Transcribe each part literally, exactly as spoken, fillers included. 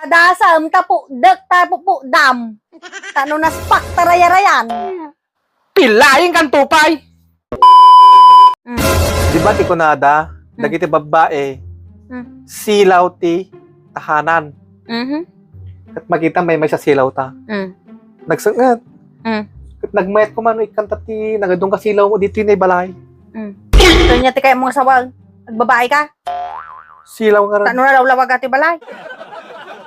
Adasam ta pukdek ta pupukdam. Ta no naspak ta rayarayan. Pilaing kan tupay. Mm. Di ba ti kunada, Mm. dagiti babbae, Mm. silaw ti tahanan. Mhm. Ket makita maymaysa silaw ta. Mm. Nagsenget. Mm. Ket nagmayat koma no ikkanta ti nagadun ka silaw mo ditoy nay balay. Mm. Kanya ti kayat mo nga sawag. Nagbabae ka? Silaw nga Ta ran. no nalawlawaga ti balay.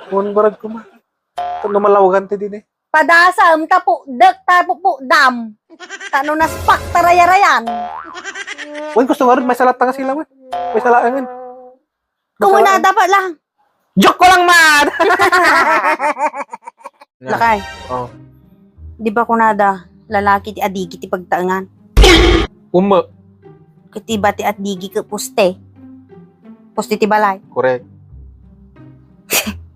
Kun barag koma. Ta no malawagan ti dine. Padasam ta pukdek ta pupukdam. Ta no naspak ta rayarayan. Wen, gusto nga rin, may salat nga sila, wen. May salangan. Kumuna dapat lang. Joke ko lang, man! Lakay, Oh. di ba kunada, lalaki ti adigi ti pagtaengan? Ume. Ket iba ti adigi ket poste. Poste ti balay. Correct.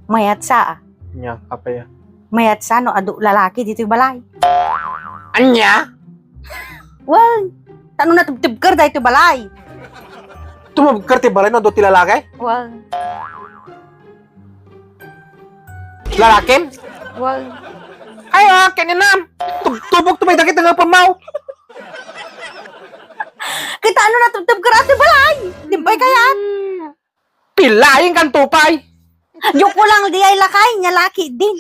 Mayat sa, ah. Nya, apay, ah. Mayat sa no adu lalaki ditoy balay. Anya? Wen, ta no natubtubker daytoy balay. Tumubker ti balay no adu ti lalaki? Wen. Lalakim? Wen. Ay, ah, kaninam. Tub-, tubok to may dagiti nga pamaw. Kita ano natubtubker daytoy balay. Di ba kayat? Pilaing kan tupay. Joke ko lang, di ay lakay, nya laki din.